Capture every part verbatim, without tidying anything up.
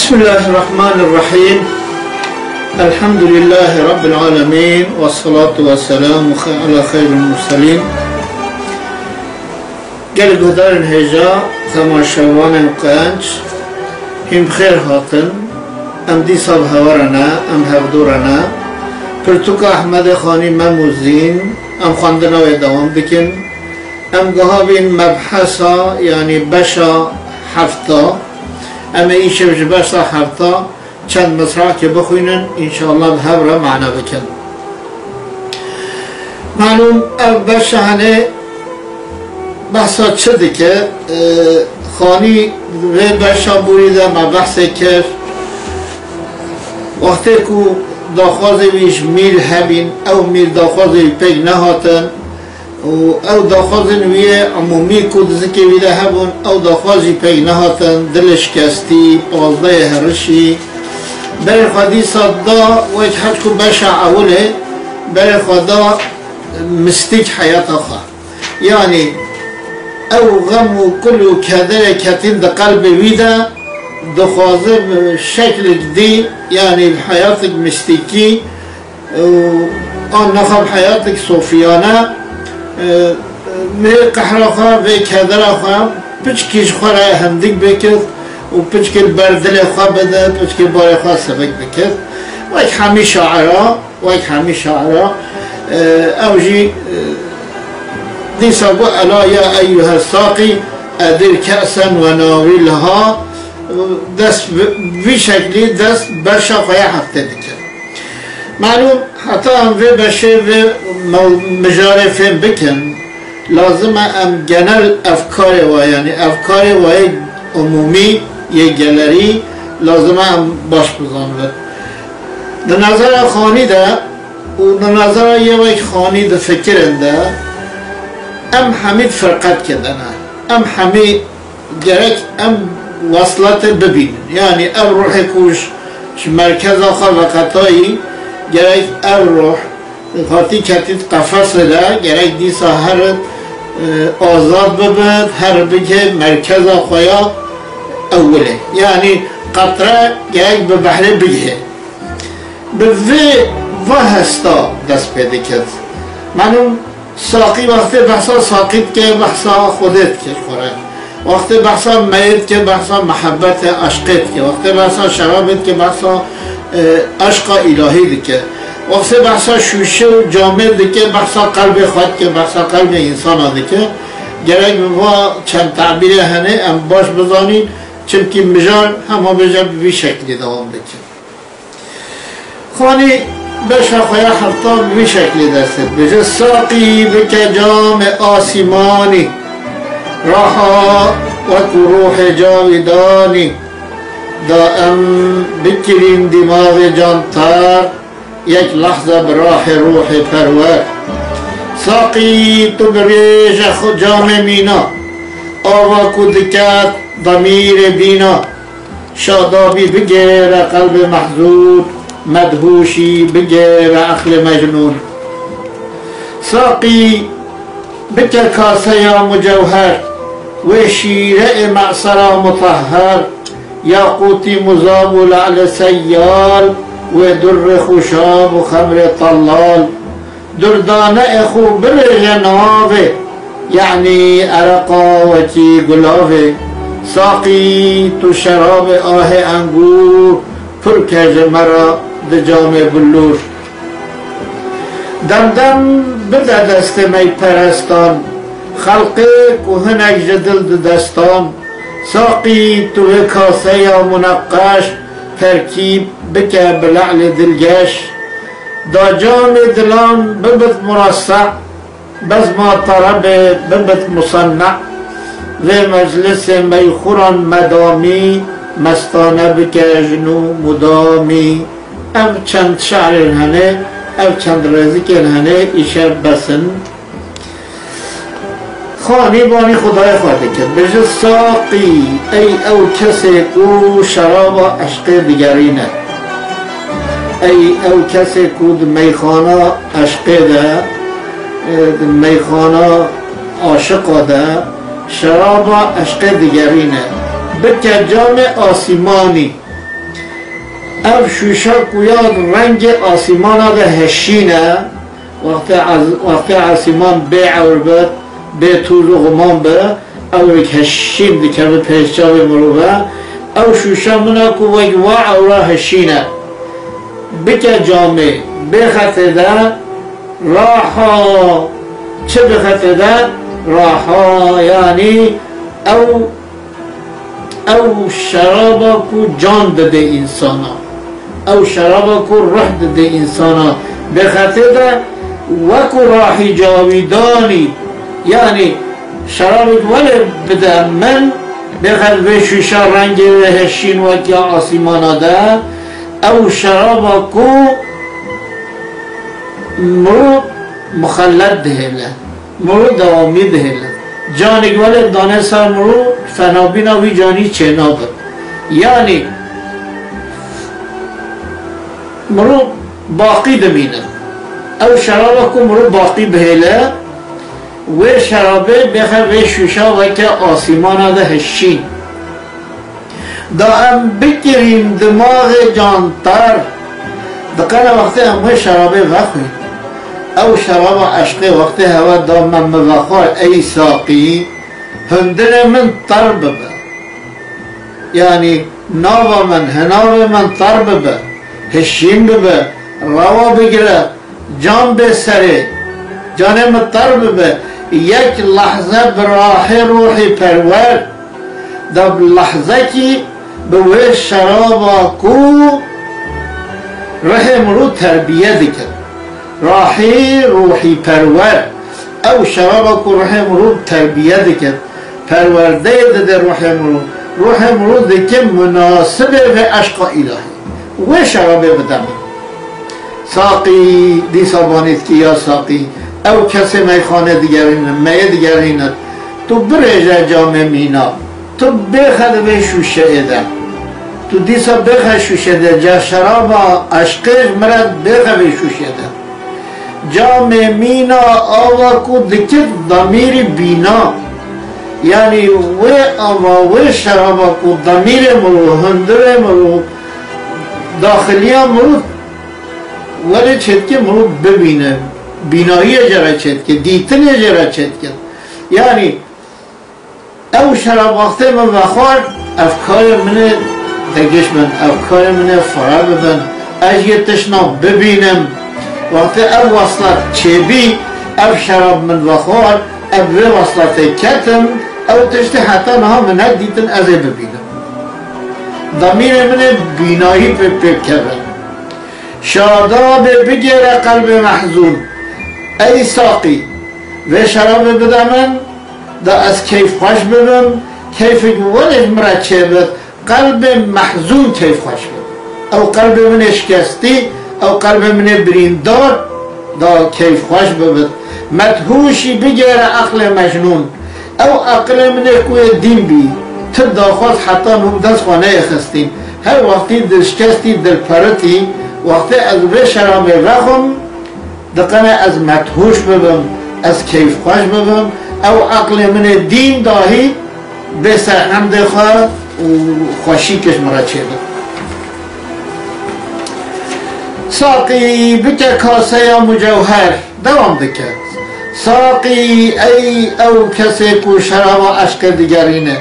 بسم الله الرحمن الرحيم. الحمد لله رب العالمين، والصلاة والسلام خ-، على خير المرسلين. Gelek guhdarên hêja, temaşevanên qenc, hîn bi xêr hatin. Em dîsa bi hewa re ne, em hevdû re ne. Pirtûka Ehmedê Xanî Mem û Zîn, em xwendina wê dewam dikin. Em guha bîn mebhesa, yanî beşa hefta. Em ê îşev ji beşa hefta çend misrakê bixwînin, înşallah bi hev re mane bikin. Malûm, ev beşa henê behsa çi dike? Ee, Xanî vê beşa borî de me behsê kir. Wextê ku daxwazê wî ji mîr hebîn, ew mîr daxwazê wî pêk nehatin, û ew daxwazên wî yê umûmî ku di zikê wî de hebûn, ew daxwaz jî pêk nehatin, dilê şikestî, pazdehê herişî. Berê xwe dîsa da wek her ku beşa ewilê, berê xwe da mistîk heyata xwe. Yanî ew xem û kul û kederê ketîn di qelbê wî de, dixwaze bi şeklik dî, yanî bi heyatik mistîkî, û an nexa bi heyatik sofiyane, e, vê qehra xwe, vê kedera xwe piçkî ji xwe re hindik bikit û piçkî li ber dilê xwe bide, piçkî barê xwe sivik bikit. Wek hemî şaira, wek hemî şaira, e, ew jî, e, dîsa got, "Ela ya eyyuhe saqî, edir ke'sen ve nawilha." Dest bi vî şeklî dest beşa xwe ya heftê dike. Malûm, heta em vê beşê vê mew-, mijarê fêm bikin, lazim e em genel efkarê wa, yanî efkarê wa yê umûmî, yê gelerî, lazim e em baş bizanibin. Di nazara Xanî de û di nazara yê wek Xanî di fikirên de, em hemî di firqetkê de ne. Em hemî gerek em wesletê bibînin. Yanî ev ruhê ku ji, ji merkeza xwe veqetayî, gerek ev ruh hatî ketî di qefesê de, gerek dîsa here, e, azad bibit, here bigihê merkeza xwe ya ewilê. Yanî qetre gerek bi behrê bigihê. Bi vê va hesta dest pê dikit. Malûm, Saqî wextê behsa saqî dike, behsa Xwedê dike ji xwe re. Wextê behsa meyê dike, behsa mehebetê, eşqê dike. Wextê behsa şerabê dike, behsa, e, eşqa îlahî dike. Wextê behsa şûşe û camê dike, behsa qelbê xwe dike, behsa qelbê însana dike. Gerek bi va çend tebîrê henê em baş bizanîn, çimkî mijar hema bêje bi vî şeklî dewam dike. Xanî beşa xwe ya hefta bi vî şeklî dest pê dike: Saqî, bike camê asîmanî, raha wekû ruhê cawîdanî, da em bikirîn dîmavê can ter, yek lehze bi rahê ruhê perwer. Saqî, tu birêje xwe camê mîna, ava ku diket demîrê bîna, şadabî bigêre qelbê mehzûn, medhûşî bigêre eqlê mecnûn. Saqî, bike kaseya mucewher, wê şîre ê me'sera mutehher, yaqûtî muzab û le'lê seyyal, wê durrê xuşab û xemrê tellal. Durdane ê xwe birêje navê, yanî ereqa wekî gulavê. Saqî, tu şerabê ahê engûr, pir ke ji me re di camê bilûr. Dem dem bide destê meyperestan, xelqê ku hinek ji dil di destan. Saqî, tu vê kaseya muneqqeş, terkîb bike bi le'lê dilgeş. Da camê dilan bibit murassa, bezma terebê bibit musanna. Vê meclisê meyxuran medamî, mestane bike ji nû mudamî. Ev çend şe'rên hene, ev çend rêzikên hene, îşev bes in. Xanî banî Xwedayê xwe dike, dibêje: Saqî, ey ew kesê ku şeraba eşqê digerîne. Ey ew kesê ku di meyxana eşqê de, e, di meyxana aşiqa de şeraba eşqê digerîne. Bike camê asîmanî. Ev şûşa ku ya rengê asîmana de heşîn e, wextê ez-, wextê asîman bê ewr be, bê toz û xuman be, ewrek heşîn dikeve pêş çavê mirov e. Ew şûşa min e ku wek va ewra heşîn e. Bike camê, bêxe tê de, raha, çi bêxe tê de, raha, yanî ew Ew şeraba ku can dide însana, ew şeraba ku ruh dide însana, bêxe tê de, weku rahî cawîdanî, yanî şerabek welê bide min, bêxe vê şûşa rengê wê heşîn wek ya asîmana de, ew şeraba ku mirov muxellet dihêle. Mirov dewamî dihêle. Canik welê dane ser mirov, fenabîna wî canî çênabe. Yanî mirov baqî dimîne. Ew şeraba ku mirov baqî bihêle, wê şerabê bêxe vê şûşa weke asîmana de hişîn. Da em bikirîn dimaxê cantar, diqene wextê em wê şerabê vexwîn. Ew şeraba eşqê wextê hewe da me, mi vexwar, ey saqî, hundirê min tar bibe. Yanî nava min, hinavê min tar bibe, hişîn bibe, rewa bigire, can bê serê, canê min tar bibe, yek lehze bi rahê ruhî perwer, da bi lehzekî bi wê şeraba ku rihê mirov terbiye dike. Rahî ruhî perwer, ew şeraba ku rihê mirov terbiye dike, perwerdeyê dide ruhê mirov, ruhê mirov dike munasibê vê eşqa îlahî. Wê şerabê bide min. Saqî, dîsa banî dikî, ya saqî, ew kesê meyxane digerîne, meyê digerîne, tu birêje camê mîna, tu bêxe di vê şûşeyê de. Tu dîsa bêxe şûşe de, ca şeraba eşqê ji min re bêxe vê şûşe de. Camê mîna ava ku dikir damîrî bîna. Yanî wê ava, wê şeraba ku damîrê mirov, hundirê mirov, daxiliya mirov welê çêdike, mirov bibîne. Bînahiyê jê re çêdike, dîtinê jê re çêdike. Yanî ew şerab wextê min vexwar, efkarê min ê degiş bin, efkarê min ê fire bibin, ez yê tişna bibînim. Wextê ev weslet çêbî, ev şerab min vexwar, ev vê wesletê ketim, ew tiştê heta niha min nedîtin ez ê bibînim. Damîrê min ê bînahî pê pê bikeve. Şadabê bigêre qelbê mehzûn. Ey saqî, vê şerabê bide min, da ez keyfxweş bibim, keyfek welê ji min re çêbit, qelbê mehzûn keyfxweş bibim. Ew qelbê min ê şikestî, ew qelbê min ê birîndar, da keyfxweş bibit. Medhûşî bigêre eqlê mecnûn. Ew eqilê min ê ku yê dîn bî, ti daxwaz heta nû bi dest xwe neyê xistîn. Her wextî dilşikestî, dilperitî, wextê ez vê şerabê vexwim, diqene ez medhûş bibim, ez keyfxweş bibim, ew eqlê min ê dîn dahî bê serhemdê xwe û xweşî kiş min re çêbe. Saqî, bike kaseya mucewher. Dewam dike. Saqî, ey ew kesê ku şeraba eşqê digerîne,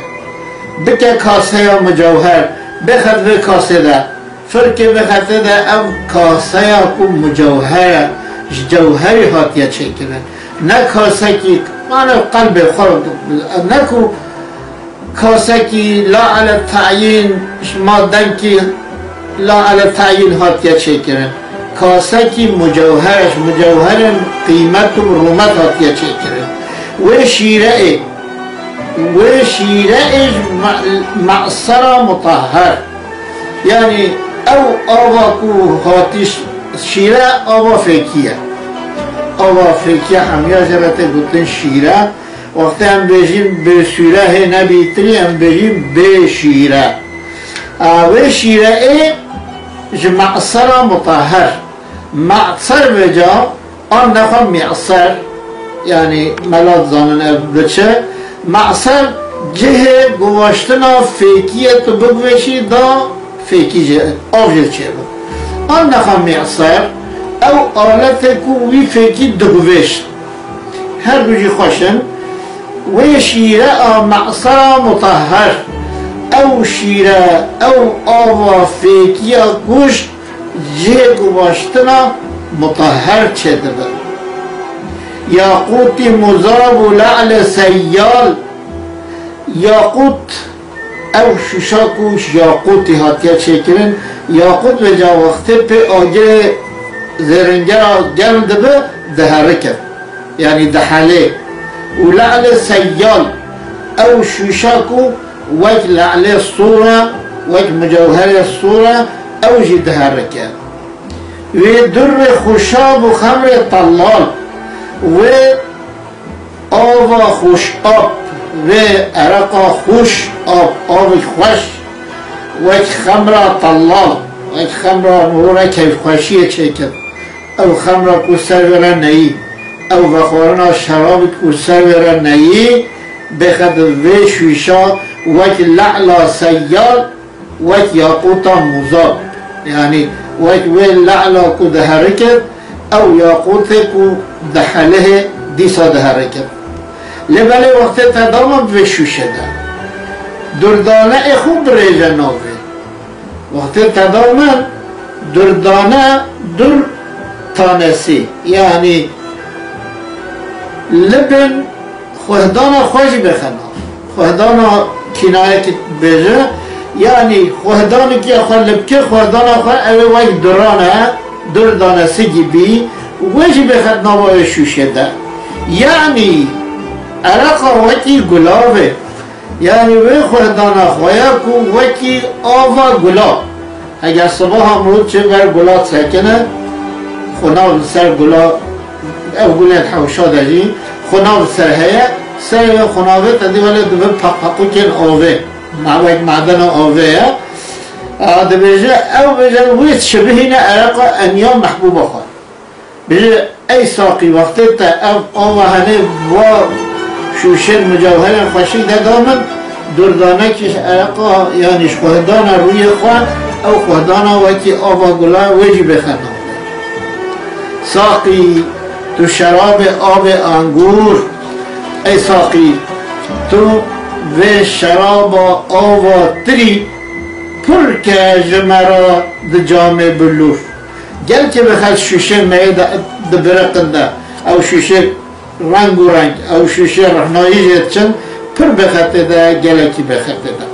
bike kaseya mucewher, bêxe di vê kasê de, firkê bêxe tê de, ev kaseya ku mucewher e, ji cewherî hatiye çêkirin. Ne kasekî, mane qelbê xwe, ne ku Kasekî la ele tayîn, ji maddenkî la ele tayîn hatiye çêkirin. Kasekî mucewher, ji mucewherên qîmet û rûmet hatiye çêkirin. Wê şîreyê, wê şîreyê ji me-, me'sera mutahher. Yanî ew ava ku hatî ş-, şîre ava fêkî ye. Ava fêkî hemiya jê re tê gotin şîre. Wextê em bêjîn bê şîre hê nebîtirî, em bêjîn bê şîre. A, wê şîre ê ji me'sera mutahher. Me'ser vêca, an nexwe mi'ser, yanî mela dizanin ev bi çi. Me'ser cihê guvaştina fêkiyê tu bigveşî da fêkî jê, av jê çêbû. Anneha mi'ser, ew aletê ku wî fêkî diguveşt. Her du jî xweş in. Wê şîre a me'sera mutahher. Ew şîre, ew ava fêkiya ku ji cihê guvaştina mutahher çêdibe. Yaqûtî muzab û le'lê seyyal. Yaqût, ew şûşa ku ji yaqûtî hatiye çêkirin, yaqût vêca wextê pê agirê zêrengera germ dibe, diherike. Yanî dihelê. Û le'lê seyyal, ew şûşa ku wek le'lê sûr e, wek mucewherê sûr e, ew jî diherike. Wê durrê xuşab û xemrê tellal, wê ava xuşab, wê ereqa xuşab, avik xweş, wek xemra tellal, wek xemra mûre keyfxweşiyê çêkir. Ew xemra ku ser wê re neyî, ew vexwarina şerabî ku ser wê re neyî, bêxe di vê şûşa wek le'la seyyal, wek yaqûta muzab. Yanî wek wê le'la ku diherike, ew yaqûtê ku dihelihê dîsa diherike. Lê belê wextê te da min vê şûşe de, durdane ê xwe birêje navê. Wextê te da min durdane, dur tanesi, yanî li bin xuhdana xwe jî bêxe nav. Xuhdana kînayekî dibêje, yanî xuhdanekî xwe li bike, xuhdana xwe ew ê wek duran e, dur danesi gibi, wê jî bêxe nava wê şûşê de. Yanî ereqa wekî gulav e. Yanî wê xuhdana xwe ya ku wekî ava gula. Heger sibaha mirov çê ber gula sekine, xunav li ser gula, ev gulên hewşa de jî xunav li ser heye, serê wê xunavê te dî wele dibe peqpeqûkên avê. Ma wek madena avê ye. A, dibêje, ew bêje, wê şibihîne ereqa eniya mehbûba xwe. Bêje, ey saqî, wextê te ev ava henê va şûşên mucewherên xweşik de da min, durdanekî ji ereqa, yanî ji xuhdana rûyê xwe, ew xuhdana wekî ava gula wê jî bêxe navê. Saqî, tu şerabê avê angûr, ey saqî, tu vê şeraba ava tirî pir ke ji me re di camê bilûr. Gelkî bêxe şûşê meyê de dibiriqin de, ew şûşê reng û reng, ew şûşê rehnayî jê diçin, pir bêxe tê de, gelekî bêxe tê de.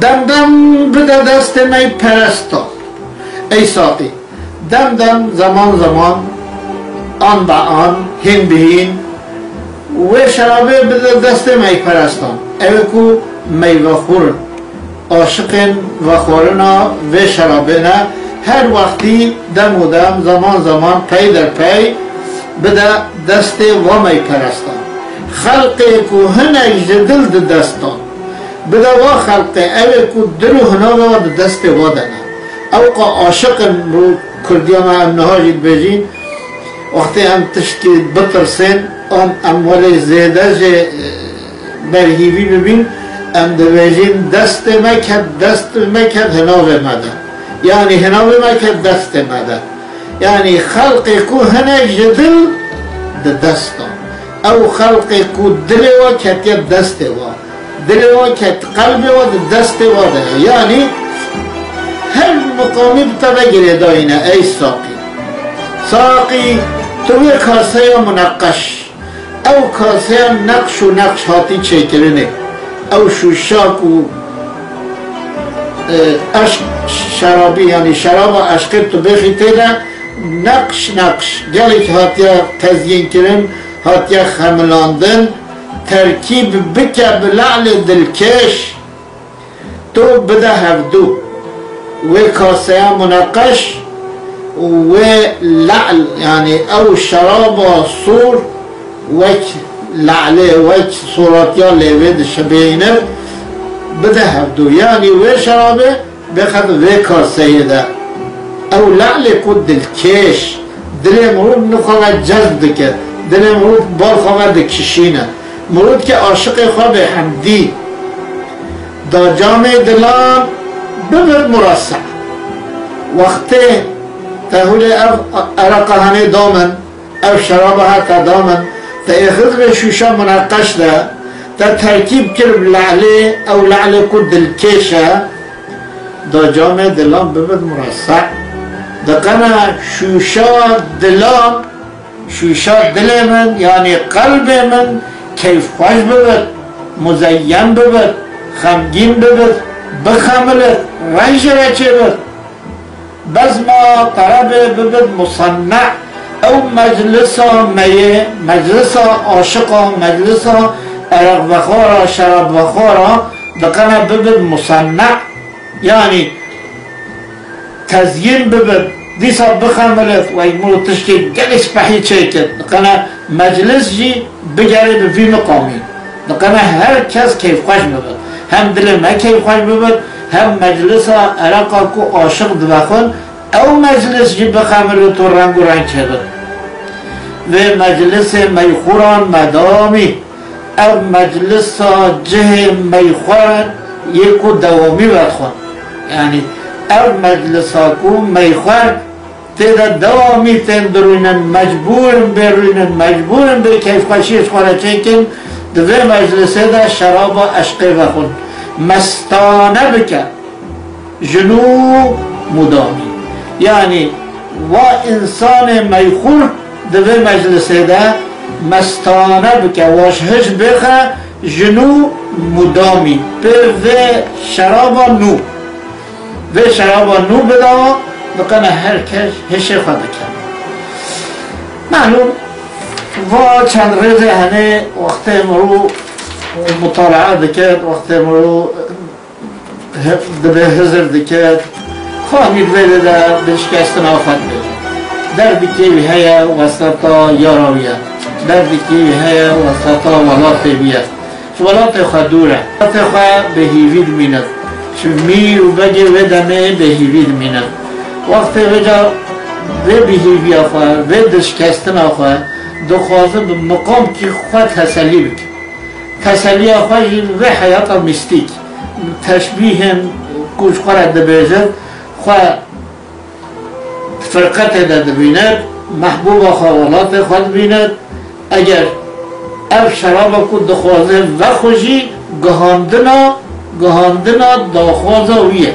Dem dem bide destê meyperestan. Ey saqî, dem dem, zeman zeman, an be an, hîn bi hîn, wê şerabê bide destê meyperestan. Ew ê ku meyvexwir in. Aşiqên vexwarina vê şerabê ne, her wextî dem û dem, zeman zeman, pey der pey bide destê va meyperestan. Xelqê ku hinek ji dil di destan, bide va xelqê, ew ê ku dil û hinava di destê va de ne. Ew qa aşiq in, rû Kurdiya me em niha jî dibêjîn, wextê em tiştkî bitirsin, an em welê zêde jê, e, berhîvî bibîn, em dibêjin, destê me ket, destê me ket hinavê me de. Yanî hinavê me ket destê me de. Yanî xelqê ku hinek ji dil di dest de. Ew xelqê ku dilê we ketiye destê we. Dilê we ket qelbê we di destê we de ye. Yanî her miqamî bi te ve girêdayî ne, ey saqî. Saqî, tu wê kaseya muneqeş. Ew kaseya neqş û neqş hatî çêkirinê. Ew şûşa ku, e, eşq şerabî, yanî şeraba eşqê tu bêxî tê de, neqş neqş gelek hatiye tezyînkirin, hatiye xemilandin, terkîb bike bi le'lê dilkêş. Tu bide hevdu. Wê kaseya muneqeş û wê le'l, yanî ew şeraba sûr, wek le'lê, wek sûratiya lêvê dişibînin, bide hevdu. Yanî wê şerabê bêxe di vê kaseyê de. Ew le'lê ku dilkêş, dilê mirov li xwe ve cezb dike, dilê mirov bar xwe ve dikişîne. Mirov dike aşiqê xwe bê hemdî. Da camê dilan, Bibit murassa. Wextê te hûlê ev ereqa hanê da min, ev şeraba heta da min, te êxizbê şûşa muneqeş de, te terkîb kir bi le'lê, ew le'lê ku dilkêş e, da camê dilan bibit murassa. Diqene şûşa dilan, şûşa dilê min, yanî qelbê min keyfxweş bibit, muzeyyen bibit, xemgîn bibit, bixemilit, reng ji re çêbit. Bezma terebê bibit musenne, ew meclisa meyê, meclisa aşiqa, meclisa ereqvexwara, şerabvexwara, diqene bibit musenne. Yanî, tezyîn bibit, dîsa bixemilit, wek miro tiştê gelê spehî çêkit. Diqene meclis jî bigerê bi vî miqamî. Diqene her kes keyfxweş bibit. Hem dilê me keyfxweş bibit, hem meclisa ereqa ku aşiq divexwin, ew meclis jî bixemilit û reng û reng çêbit. Vê meclisê meyxûran medamî. Ev meclisa cihê meyxwer yê ku dewamî vedixwin. Yanî ev meclisa ku meyxwer tê de dewamî tên dirûnin, mecbûr in bê rûnin, mecbûr in bê keyfxweşiyê ji xwe re çêkin, di vê meclisê de şeraba eşqê vexwin. Mestane bike. Ji nû mudamî. Yanî, wa însanê meyxûr di vê meclisê de mestane bike, wa ji hij bêxe, ji nû mudamî. Pê vê şeraba nû. Vê şeraba nû bidawa, diqene her kes hişê xwe dike. Malûm, va çend rêzê hene wextê mirû mutalaa dike, wextê mirû Hi-, dibê hizir dike, xanî vê de, de bi şikestina xwe dibêje. Derdikê wî heye weseta yara wî ye. Derdikê wî heye weseta welatê wî ye. Ji welatê xwe dûr e. Welatê xwe bi hîvî dimîne. Ji mîr û begê wê demê bi hîvî dimîne. Wextê vêca vê bihîviya xwe, vê dişkestina xwe dixwaze bi miqamkî xwe teselî bike. Teseliya xwe jî li vê heyata mîstîk, teşbîhên ku ji xwe re dibêjin, xwe di firqetê de dibîne, mehbûba xwe welatê xwe dibîne. Eger ev şeraba ku dixwaze vexwe jî gihandina, gihandina daxwaza wî ye.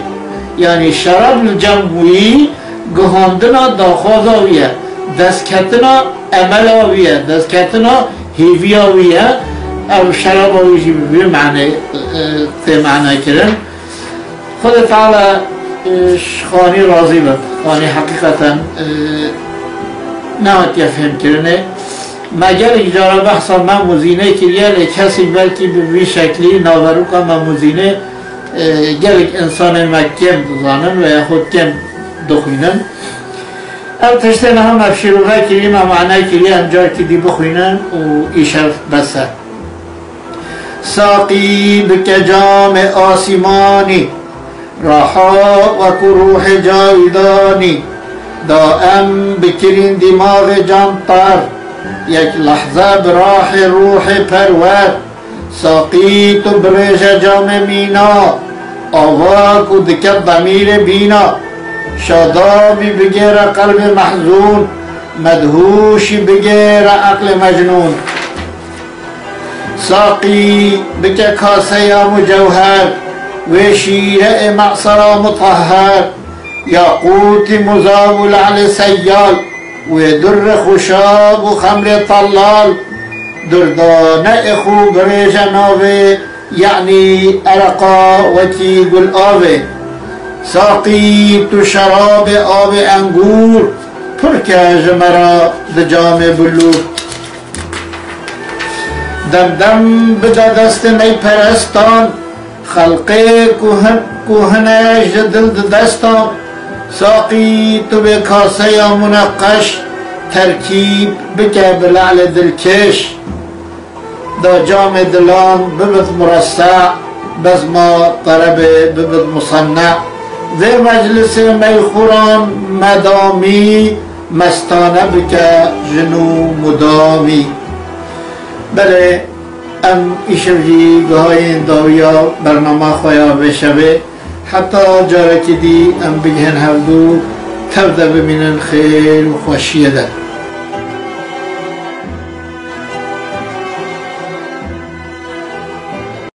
Yanî şerab li cem wî gihandina daxwaza wî ye, destketina emela wî ye, destketina hêviya wî ye. Ev şeraba wî jî bi vê manê, e, tê mane kirin. Xwedê Teala, e, ji Xanî razî be. Xanî heqîqeten, e, nehatiye fêhmkirinê. Me gelek cara behsa Mem û Zînê kiriye, lê kesî belkî bi vî şeklî naveroka Mem û Zînê, e, gelek însanên me kêm dizanin ve yaxud kêm dixwînin. Ev tiştê niha me şîrove kiriye, me mane kiriye, em carkî dî bixwînin û îşev bes e. Saqî bike camê asîmanî, reha wekû ruhê cawîdanî. Da em bikirîn dîmaxê cam tar, yek lehze bi rahê ruhê perwer. Saqî tu birêje camê mîna, ava ku dike demîrê bîna. Şadabî bigêre qelbê mehzûn, medhûşî bigêre eqlê mecnûn. Saqî bike kaseya mûcewher, wê şîre ê me'sera mutahher, yaqûtî muzav û le'lê seyyal, wê durre xuşab û xemrê tellal, durdane ê xû birêje navê, yanî ereqa wekî gul avê. Saqî tu şerabê avê engûr, pir ke ji me re di camê bilûr. Dem dem bide destê meyperestan, xelqê ku hin, ku hine ji dil di destan. Saqî tu bê kaseya muneqqeş, terkîb bike bi le'lê dilkêş. Da camê dilan bibit muresse, bezma terebê bibit musenne. Vê meclisê meyxûran medamî, mestane bike ji nû mudamî. Belê, em îşev jî gihayên dawiya bernama xwe ya vê şevê. Heta carekê dî em bigihên hevdû tev de bimînin xêr û xweşiyê de.